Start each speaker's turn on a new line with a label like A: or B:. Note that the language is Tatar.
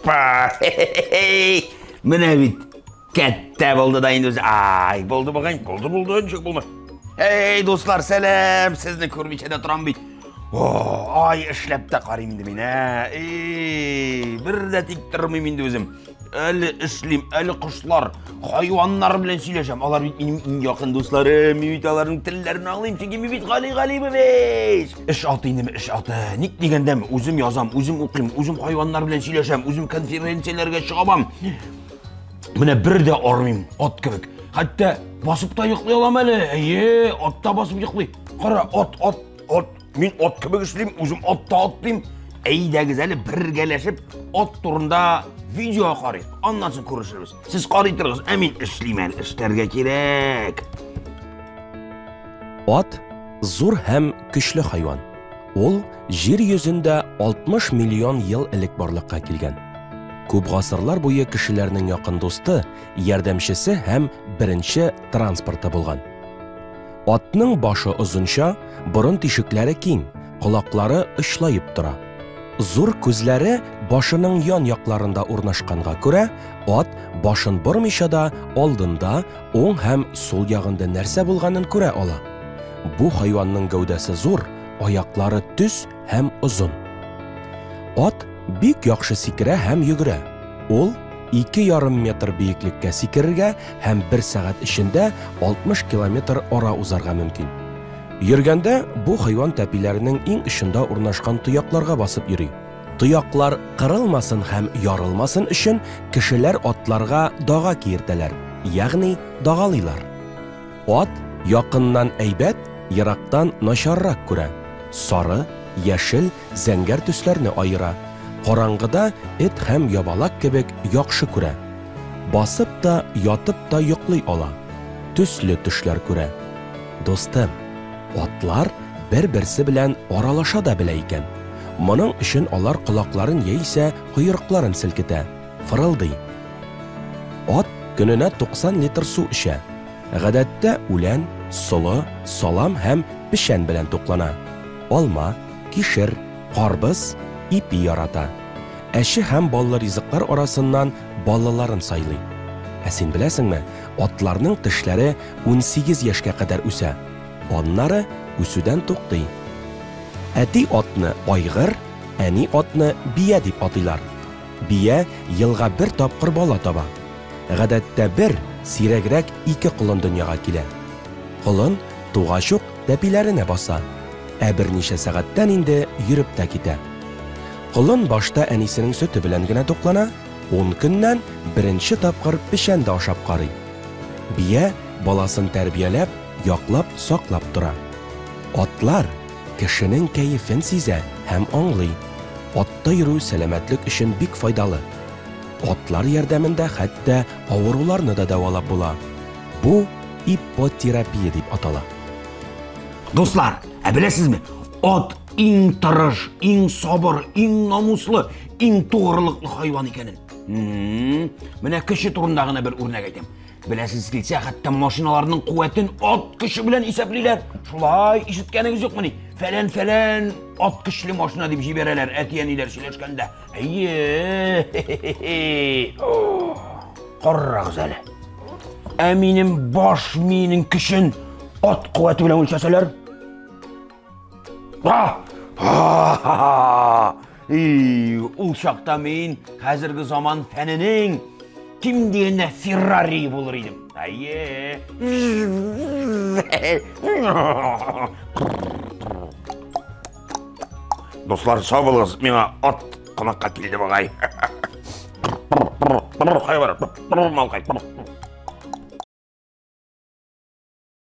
A: Опа! Менә бит кәттә булды да инде үзе. Ай, булды бугай, булды, булды, ничек булмас. Эй, дуслар, сәлам! Сезне күрмичә дә торам бит. О, ай, эшләп тә карыйм инде мин, ә. Эй, бер дә тик тормыйм инде үзем. Әле эшлим, әле кошлар, хайваннар белән сөйләшәм. Алар бит минем иң якын дусларым. Мин бит аларның телләрен аңлыйм, чөнки мин бит Гали Галимович. Эш аты инде, эш аты. Ник дигәндә, үзем язам, үзем укыйм, үзем хайваннар белән сөйләшәм, үзем конференцияләргә чыгам. Менә бер дә армыйм, ат кебек. Хәтта басып та йоклый алам әле. Әйе, атта басып йоклый. Кара, ат, ат, ат. Мин ат кебек эшлим, үзем атта атлыйм. Әйдәгез әле бергәләшеп ат турында видео карыйк. Аннан соң күрешербез. Сез карый торыгыз, ә мин эшлим әле, эшләргә кирәк.
B: Ат зур һәм көчле хайван. Ул җир йөзендә 60 миллион ел элек барлыкка килгән. Күп гасырлар буе кешеләрнең якын дусты, ярдәмчесе һәм беренче транспорты булган. Атның башы озынча, борын тишекләре киң, колаклары очлаеп тора. Зур күзләре башының ян якларында урнашканга күрә, ат башын бормыйча да алдында, уң һәм сул ягында нәрсә булганын күрә ала. Бу хайванның гәүдәсе зур, аяклары төз һәм озын. Ат бик яхшы сикерә һәм йөгерә. Ул 2,5 метр биеклеккә сикерергә һәм бер сәгать эчендә 60 километр ара узарга мөмкин. Йөргәндә бу хайван тәпиләренең иң очында урнашкан тоякларга басып йөри. Тояклар кырылмасын һәм ярылмасын өчен кешеләр атларга дага киертәләр, ягъни дагалыйлар. Ат якыннан әйбәт, ерактан начаррак күрә. Сары, яшел, зәңгәр төсләрне аера. Караңгыда эт һәм ябалак кебек яхшы күрә. Басып та, ятып та йоклый ала. Төсле төшләр күрә. Дустым, атлар бер-берсе белән аралаша да белә икән. Моның өчен алар колакларын яисә койрыкларын селкетә, фырылдый. Ат көненә 90 литр су эчә. Гадәттә үлән, солы, салам һәм печән белән туклана. Алма, кишер, карбыз, ипи ярата. Әче һәм баллы ризыклар арасыннан баллыларын сайлый. Ә син беләсеңме, атларның тешләре 18 яшькә кадәр үсә. Аннары үсүдән туктый. Әти атны айгыр, әни атны бия дип атыйлар. Бия елга бер тапкыр бала таба. Гадәттә бер, сирәгрәк ике колын дөньяга килә. Колын тугач ук тәпиләренә баса, ә берничә сәгатьтән инде йөреп тә китә. Колын башта әнисенең сөте белән генә туклана, ун көннән беренче тапкыр печән дә ашап карый. Бия баласын тәрбияләп, яклап, саклап тора. Атлар кешенең кәефен сизә һәм аңлый. Атта йөрү сәламәтлек өчен бик файдалы. Атлар ярдәмендә хәтта авыруларны да дәвалап була. Бу иппотерапия дип атала.
A: Дуслар, ә беләсезме, ат иң тырыш, иң сабыр, иң намуслы, иң тугрылыклы хайван икәнен. Менә кеше турында гына бер үрнәк әйтәм. Беләсез килсә, хәтта машиналарның куәтен ат көче белән исәплиләр. Шулай ишеткәнегез юкмыни? Фәлән-фәлән ат көчле машина дип җибәрәләр әти-әниләр сөйләшкәндә. Әйе. Карагыз әле. Ә минем баш миенең көчен ат куәте белән үлчәсәләр? Ул чакта мин хәзерге заман фәненең ким дигәндә Феррари булыр идем. Әйе. Дуслар, сау булыгыз. Миңа ат кунакка килде бугай. Кая бара? Малкай.